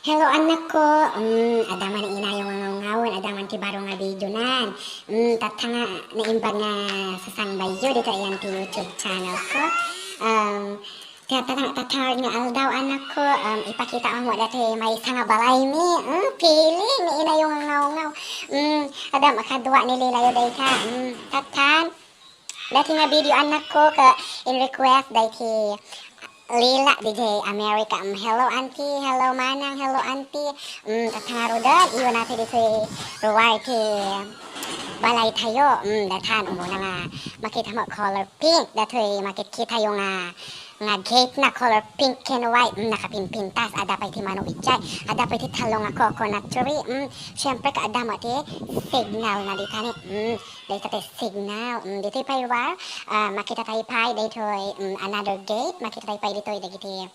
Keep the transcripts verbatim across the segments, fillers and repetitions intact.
Hello, anakko. Mm, adda man inayong nga ngawngawen, adda man ti baro nga videonan. Mm, tatta nga naimbag nga sasangbayyo ditoy ayan ti YouTube channelko. Um, tatta, tatta nga aldaw, anakko, um, ipakitaak met datoy maysa nga balaymi. Mm, feeling ni inayong nga ngawngaw. Mm, adda makadua ni Lilayo dayta. Mm, tattan. Daytoy nga video, anakko, ket in request daytoy Lila, D J America. Mm, hello, auntie. Hello, manang. Hello, auntie. Mm, tatta ngaruden, iwan natin ditoy ruar ti balaytayo. Mm, daytan, umuna nga makita met color pink. Daytoy makitkitayo nga, nga gate na color pink ken white. Mm, nakapimpintas. Adda pay ti mano idiay. Adda pay ti tallo nga coconut tree. Mm, syempre, ket adda met ti signal na ditani. Mm, dayta ti signal. Mm, ditoy pay ruar, ah, makitatayo pay daytoy, mm, another gate. Makitatayo pay ditoy dagiti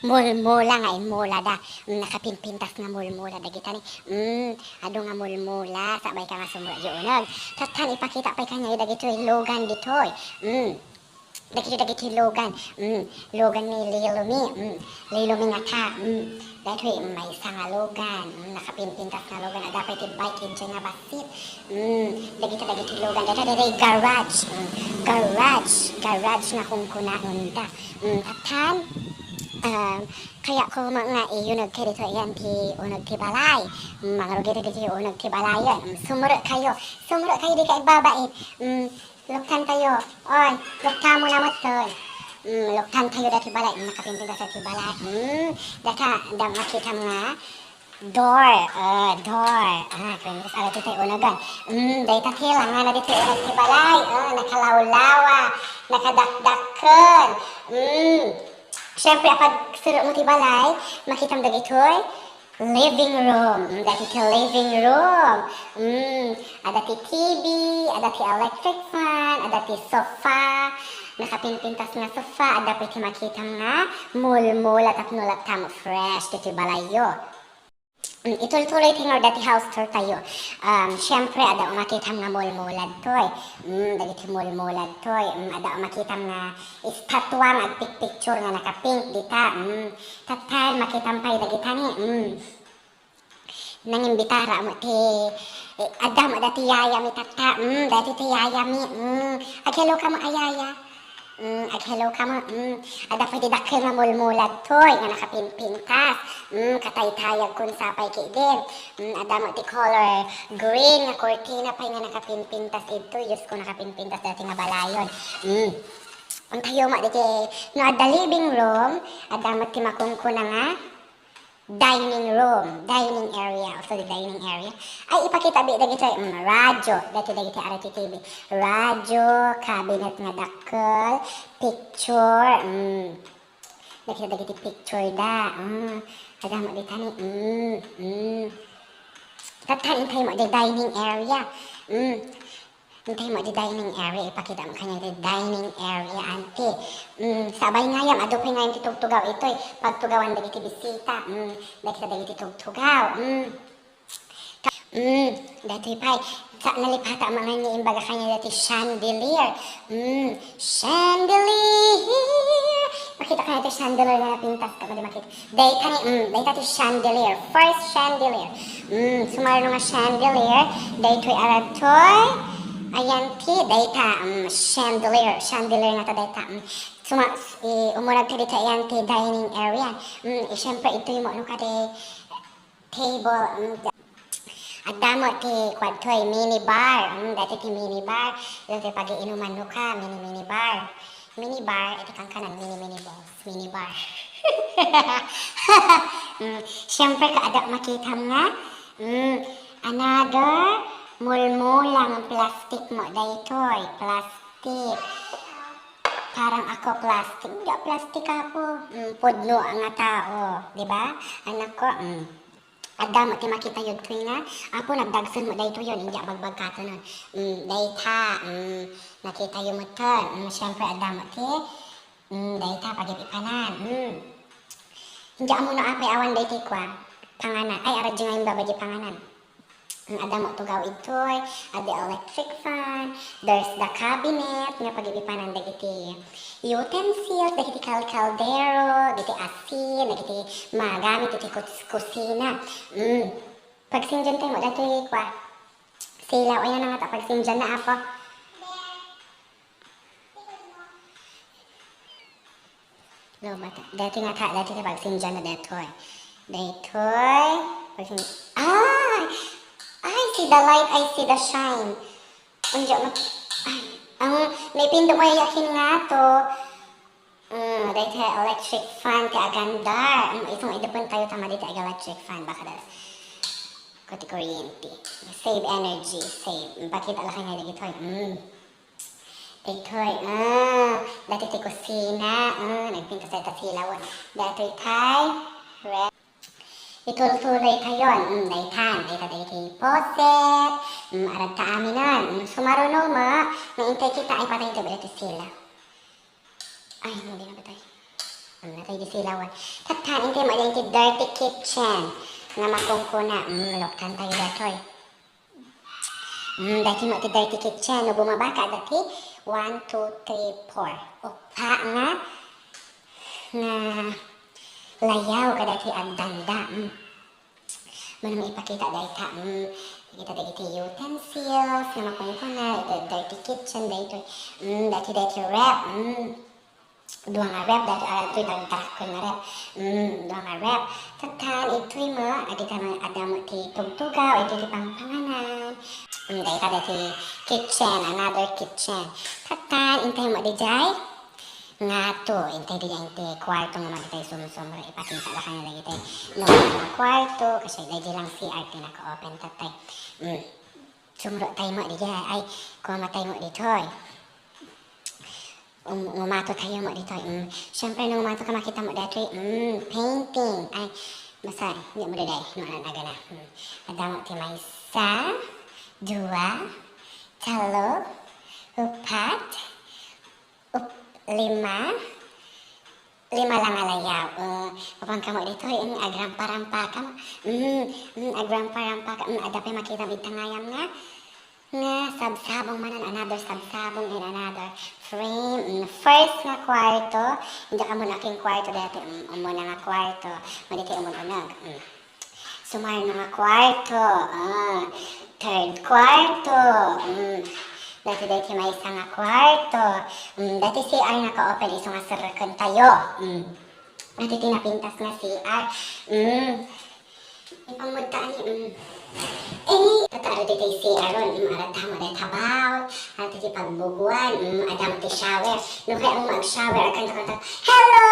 mulmula nga immulada. Mm, nakapimpintas nga mulmula dagitani. Mm, adu nga mulmula, sakbayka nga sumurot idiay uneg. Tattan, ipakita pay kaniayo dagitoy lugan ditoy. Mm. Dagiti, dagiti lugan. Mm, lugan ni Lilomi. Mm, Lilomi ngata. Mm, daytoy maysa nga lugan. Mm, nakapimpintas nga lugan. Adda pay ti bike idiay nga bassit. Mm, dagita dagiti lugan. Dayta, dayta garage. Mm, garage. Garage nga kunkunada. Mm, tattan, um, kayatko met nga iunegkayo ditoy ayan ti uneg ti balay. Mm, mangrugi ditoy uneg ti balayen. Mm, sumurotkayo. Sumurotkayo, dika agbabain. Mm, luktantayo. Oy, luktamon met ditoy. Mm, luktantayo daytoy balay. Mm, nakapimpintas daytoy balay. Mm, dayta, adda makitam nga door. Ah, door. Ah, kuentos, adda ti tay unegan. Mm, dayta ti langana ditoy uneg ti balay. Ah, nakalawlawa. Nakadakdakkel. Mm. Syempre, apagsurotmo ti balay, makitam dagitoy living room. Mm, dayta ti living room. Mm, adda ti T V, adda ti electric fan, adda ti sofa. Nakapimpintas nga sofa, adda pay ti makitam nga mulmula tapno latta met fresh ditoy balayyo. Mm, itultuloy ti ngarud dayta ti house tour tayo. Um, syempre, adda makitam nga mulmula ditoy. Mm, dagiti mulmula ditoy. Mm, adda makitam nga estatwa nga agpicpicture nga naka-pink dita. Mm, tattan, makitam pay dagitani. Mm. Nangimbitarak met ti, eh, adda met dayta ti yayami, tatta. Mm, dayta ti yayami. Mm, ag-hello ka met a yaya. Mm, ag-hello ka met. Mm, adda pay ti dakkel nga mulmula ditoy nga nakapimpintas. Mm, kataytayagko sapay ketdin. Mm, adda met ti color green nga kurtina pay nga nakapimpintas ditoy. Diosko, nakapimpintas dayta nga balayon. Mm. Intayo met ditoy, no adda living room, adda met ti makunkuna nga dining room, dining area, also the dining area. Ay, ipakita bi dagitoy, mm, radyo, dagiti, dagiti R T T V. Radyo, cabinet nga dakkel, picture, mm. Dagiti, dagiti picture da, mm. Adda met ditani, mm, mm. Tattan, intayo met diay dining area. Mm. Intayo met diay dining area, ipakitam kaniayo diay dining area, auntie. Mm, sakbay gayam, adu pay gayam ti tugtugaw itoy, pagtugawan dagiti bisita. Mm, dagita dagiti tugtugaw. Mm. Ta-, mm, daytoy pay. Sa, nalipatak met nga imbag kaniayo ti chandelier. Mm, chandelier. Makita kaniayo ti chandelier nga napintas, ta, madi makita. Dayta ni, mm, dayta ti chandelier. First chandelier. Mm, sumarno nga chandelier. Daytoy aradtoy. Ayan ti, dayta, mm, chandelier. Chandelier ngata dayta. Mm, suma-, i-, umuneg ta ditoy ayan ti dining area. Mm, i-, syempre, itoy mo, no, kadi table. Mm, da-, adda mo ti kuadtoy, mini bar. Mm, dayta ti mini bar. Ito ti pag-iinuman, no, ka, mini, mini bar. Mini bar, iti kankanan, mini, mini balls, mini bar. Mm, syempre, kaada makitam nga, mm, another mulmula nga plastic mo, daytoy, plastic. Parang ako plastic, hindi plastic ako. Mm, pudno nga tao, di ba? Anakko, mm. Adda met ti makitayo ditoy nga, apo, nagdagsen met daytoy, india bagbagkatonon. Mm, dayta, mm, nakitayo met ten. Mm, syempre, adda met ti, mm, dayta, pagit-ipanan. Mm. India ammo no apay awan daytoy kua, panganan. Ay, aradjeng nga imbaba di panganan. Adda met tugaw idtoy, adda electric fan, there's the cabinet nga pagipipanan dagiti utensils, dagiti kal-, kaldero, dagiti asin, dagiti magamit iti kus-, kusina. Mm. Pagsindian tayo mo, datoy kua. Silaw, ayan na nga ta, pagsindian na, apo. Lobata. Dati nga ta, dati ta pagsindian na datoy. Datoy. Pagsin-, ay! I see the light, I see the shine. Unja mo, ay, ang naipindot mo yakin nga to. Mm, dayta electric fan ti agandar. Mm, isung idupon tayo tama dita ag-electric fan, baka das. Kuti kuryente. Save energy, save. Mm, pakita la kanya dagitoy. Mm. Daytoy, ah, dati ti kusina, ah, nagpintas dayta silaw. Daytoy tay, re-, itultuloy tayon, mm, daytan, dayta daytoy poset, mm, aragta aminan, mm, sumaruno ma, naintay kita ay patay tayo ti silaw. Ay, hindi na patay. Mm, natay di silawan. Tatan, intay ma, daytoy dirty kitchen, nga makungkuna, mm, luktan tayo daytoy. Mm, dati mo ti dirty kitchen, no bumaba ka dati, one, two, three, four. Upat nga, nga layaw kadati agdanda. Mm. Manang ipakita dayta, mm, kita dagiti utensils, nga makungkuna, iti dirty kitchen, daytoy, mm, dati, dati ref, mm. Dua nga ref, dati, ah, datoy dagdakkel nga ref. Mm, dua nga ref. Tatan, itoy mo, adi ka nga adda mo ti tugtugaw, itoy ti pangpanganan. Mm, dayta dati kitchen, another kitchen. Tatan, intay mo dijay? Nga to, intay dijay, intay kwarto nga maditay sumsumro, ipakita la kanya dagitay. No, nga kwarto, kasi daydi lang C R ti naka-open, tatay. Mm. Sumro tayo mo dijay, ay, kuma tayo mo ditoy. Um, ngumato tayo mo ditoy. Mm. Siyempre, nung ngumato ka, makita mo ditoy, mm, painting. Ay, basta, hindi mo diday. No, ano, naga na. Mm. Adda mo ti maysa, dua, talo, upat, up-, lima, lima lang a layaw. Uh, papan ka mo ditoy, mm, agrampa-rampa ka mo. Mm, mm, agrampa-rampa ka. Mm, adda pay makita mo itang ayam nga. Nga sabsabong manen, another sabsabong and another frame. Mm, first nga kwarto, hindi ka muna king kwarto dati, mm, umuna nga kwarto, maditi umun-unag. Mm. Sumarno nga kwarto, ah, third kwarto, mm. Dati, dati maysa nga kwarto, mm, dati C R nga ka-open isu nga serreken tayo, mm. Dati ti napintas nga C R, mm. Ipamudta ani, mm. Eh, tataro ti tay C R ron, mm, arat tamo day tabaw, arat ti pagbuguan, mm, adda mo ti shower. No kaya mo mag-shower, agkanta-kanta, "Hello,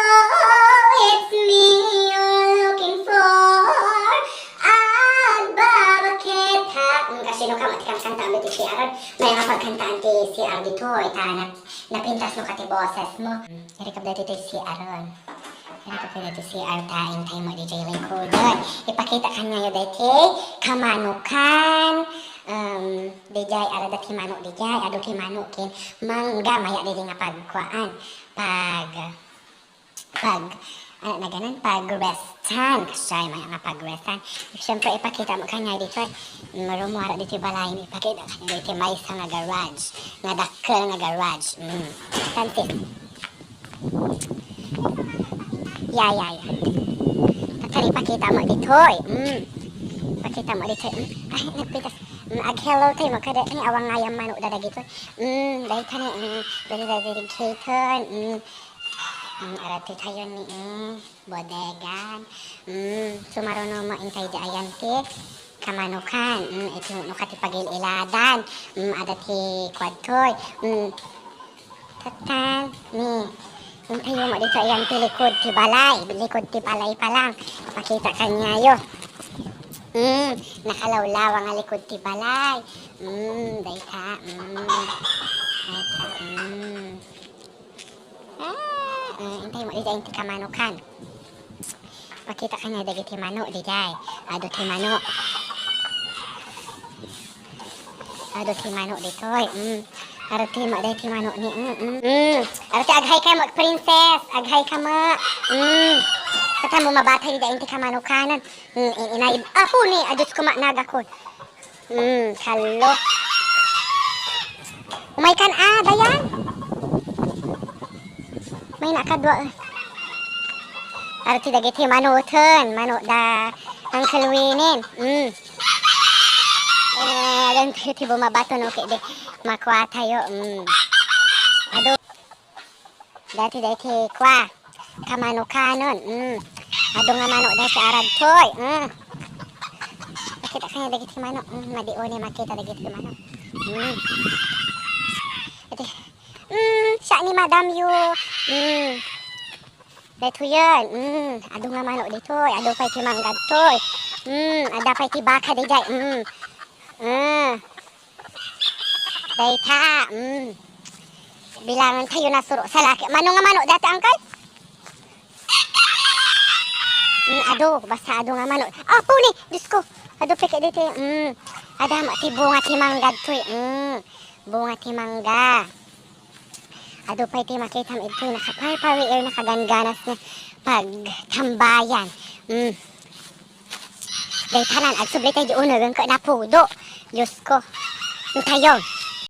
it's me you're looking for, agbabaketa." Mm, kasi no kamo ti kankanta, ano ti C R ron? May nga pagkantaan ti C R dito, itanak, napintas mo ka ti boses mo. Mm, irikab dati ti C R ron. Ito po dati C R ta, intay mo dijay likoden. Ipakita kaniayo dati kamanukan. Um, dijay, ara dati manok dijay, adu ti manok ken mangga, maya didi nga pagkuan. Pag, pag, ano na ganan, pag-restan. Kasi maya nga pag-restan. Siyempre, ipakita mo kanya dito, eh. Marumuara dito balay, ipakita kanya dito, maysa nga garage. Nga dakkel nga garage. Mm. Tantis. Ya, ya, ya. Takar ipakita mo ditoy. Mm. Pakita mo ditoy. Mm. Ay, nagpitas. Mm, ag-hello tayo mo kada. Ay, awang nga yung manok dadagito. Mm, dahil ka na, mm, dahil, dahil, dahil, dahil, mm. Mm, arati tayo ni, mm, bodegan. Mm, sumaruno mo intay di ayan ti kamanukan. Mm, iti no ka ti pagil-iladan. Mm, ada ti kwadtoy. Mm, Tatan, ni. Intayo mo dito, ayan, ti likod ti balay. Likod ti balay pa lang. Pakita kaniayo. Mm, nakalawlawa nga likod ti balay. Mm, dayta. Mm. Dayta. Mm. Ah, mm, intayo mo dito, ayan, ti kamanukan. Pakita kanya dagiti mano, diday. Adu ti mano. Adu ti mano ditoy. Mm. Adu ti ma-, dagiti mano ni, mm, mm. Mm. Adu ti aghay ka mo, princess. Aghay ka mo. Mm. Kata mo mabatay diday inti ka mano kanan. Mm, in-, inay, apo ni, adus ko ma-, nagakon. Mm, kallo. Umay kan a, Dayan. May nakadua, eh. Arti dagiti manoten, mano da Uncle Winnie. Mm. Eh, adan tayo ti bumabato no, kaya di makuha tayo. Mm. Adu. Dati, dati, kwa. Kamanokanon. Mm. Adu nga mano dati aragtoy. Mm. Makita kanya dagiti mano. Mm, madi ni makita dagiti mano. Mm. Iti, mm, siya ni Madam Yu. Mm. Daytoy yan. Mm. Adu nga mano ditoy. Adu pay ti mangga ditoy. Mm. Ada pay ti baka ditoy. Mm. Mm. Dayta. Mm. Bilangan tayo na suro. Salaki. Mano nga mano dati, Uncle? Mm, adu. Basta adu nga mano. Apo ni. Diyos ko. Adu peke diti. Mm. Ada ma-, ti bunga ti mangga ditoy. Mm. Bunga ti mangga. Adu pay ti makitam iti nakaparpawiir, nakagangganas nga pagtambayan. Mm. Daytanan, agsubli tayo di unegen ket napudo. Diyos ko. Intayon.